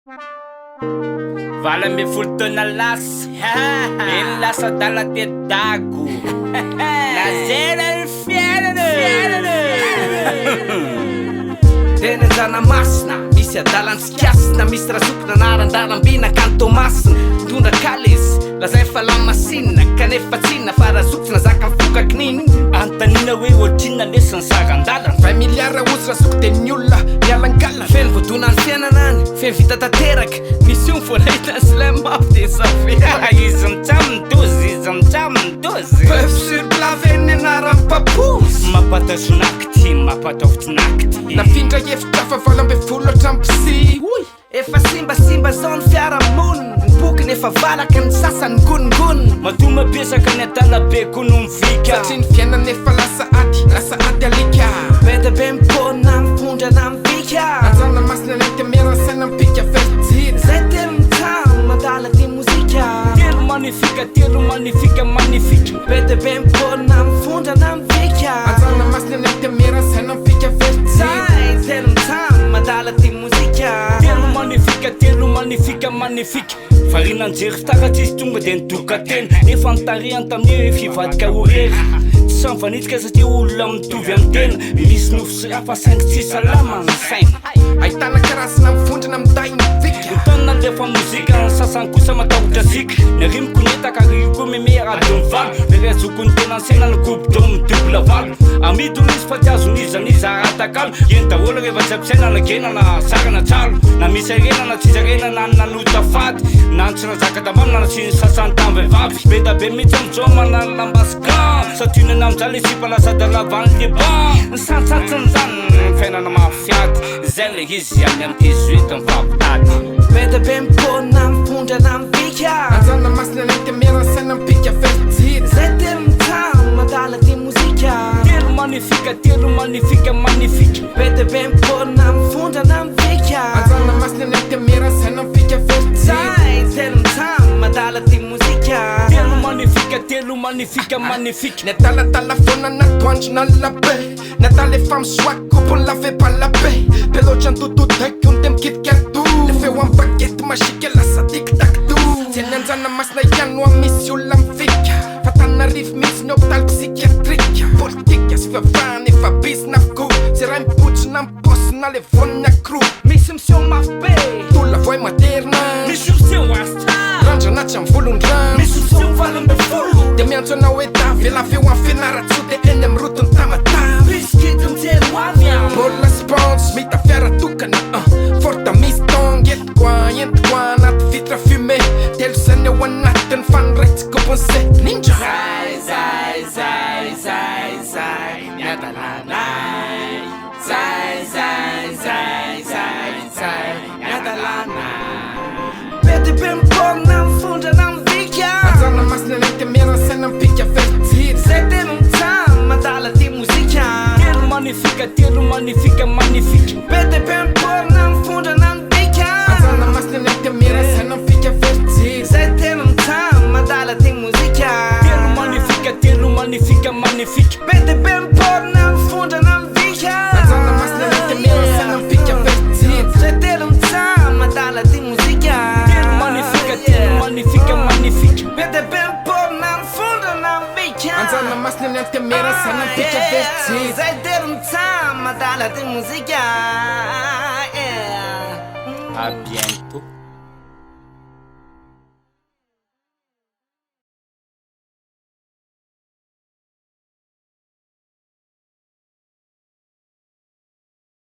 18 taona lasa, eny lasa adala teto Dago. Nazera ny fiainana e! Teny Anjanamasina, misy adala nitsikasina, misy razoky nanaran-dalamby nankany Toamasina, nitondra kalesy, lazainy fa lamasinina, kanefa tsinona fa razoky tsy nazaka ny foka kininina. Anontaniana hoe ohatrinona lesy ny saran-dalana? 20 milliards ozy razoky dia ny olona mialangalana. Feno voadona ny fiainana any, feno vita tanteraka, nisy omby vao nahita ny slam mafy dia safera. Izy mitsam ny dozy, izy mitsam ny dozy. Boeuf sur plat ve ny anaran'i Papoose? Mampatazonakty, mampatahotsinaky. Nafindra hevitra fa 18 hatramin'ny psy. Hoy! Efa simbasimba zao ny fiarahamonina, ny bokiny efa valaka, ny sasany migonongonona. Matoa mabesaka ny adala be koa no mivika. Satria ny fiainana efa lasa ady, lasa ady alika. Be dia be mipona, mifondra na mivika. Anjana masina nentimena ny saina mipika fertile. Zay telo mitsam, mandala ty mozika. Telo magnifique, telo magnifique, magnifique. Be dia be mipona, mifondra na mivika. Anjana masina nentimena ny saina mipika fertile. Zay telo mitsam, mandala ty mozika. Telo magnifique, telo magnifique, magnifique. Variana nijery fitaratra izy tonga dia nidoka tena. Nefa ny tarehiny tamin'io efa hivadika ho rery. Tsy samy mifanitsika satria olona mitovy amin'ny tena. Misy nofo sy ra fa saingy tsy salama ny saina. Ahitana karazana mivondrona minday ny vika. Ny taona alefa mozika, ny sasany kosa matahotra zika. Ny rimiko nietaka ary io koa meme adiny valo. Verezoko ny tena saina ny coupe d'homme double valo. Amidy hono izy fa tsy azon'iza n'iza atakalo. Eny daholo rehefa tsy ampisaina na gena na sara na tsalo. Na misy harena na tsisy harena na ny nanota fady. Na ny tsy nazaka tambany na tsy nisasany tamin'ny vehivavy. Be da be mihitsy amin'izao manala lamba sy gant. Santionany amin'izany le sipa lasa adala avy any Liban. Ny santsantsiny zany ny fiainana mafy ady. Izay le izy any amin'ny 18 mifampitady. Be dia be mipona, mifondra na mivika. Anjana masina nentimena ny saina mipika fertile. Zay telo mitsam, mandala ty mozika. Telo magnifique, telo magnifique, magnifique. Be dia be mipona, mifondra na mivika. Anjana masina nentimena ny saina mipika fertile. Zay telo mitsam, mandala ty mozika. Telo magnifique, telo magnifique, magnifique. Ny adaladala foana na atoandro na alina be. Ny adala efa misoaky kopiny lave bala be. Be loatra ny dododaiko ny de mikitika do. Le feo amin'ny baguette magique lasa tic tac do. Tsy any Anjanamasina ihany no misy olona mivika. Fa Antananarivo mihitsy ny hôpitaly psychiatrique. Politika sy fivavahana efa bizina avokoa. Tsy ray mipotsina amin'ny paosina le voan'ny akro. Misy miseho mafy be. Tolona voay materina. Misy miseho asta. Randrana tsy amin'ny volon-drano. Misy miseho 18. Dia miantso anao hoe Davy laveo amin'ny Fianarantsoa dia eny amin'ny route-n'i Tamatave. Biscuit mijery ho avy an. Baolina sy bounce mita fiara tokana ah. Ford Mustang entiko ah, entiko ah, anaty vitre fumée. Telo saina eo anatiny fa ny ray tsy compensé. Ninja. Zay zay zay zay zay ny adalanay. Zay zay zay zay zay ny adalanay. Be dia be mipona, mifondra na mivika. Anjana masina nentimena ny saina mipika fertile. Zay telo mitsam, mandala ty mozika. Telo magnifique, telo magnifique, magnifique. Be dia be mipona, mifondra na mivika. Anjana masina nentimena ny saina mipika fertile. Zay telo mitsam, mandala ty mozika. Telo magnifique, telo magnifique, magnifique. Be dia be mipona, mifondra na mivika. Anjana masina nentimena ny saina mipika fertile. Zay telo mitsam, mandala ty mozika. Telo magnifique, telo magnifique, magnifique. Be dia be mipona, mifondra na mivika. Anjana masina nentimena ny saina mipika fertile. Zay telo mitsam, mandala ty mozika. Yeah. À bientôt.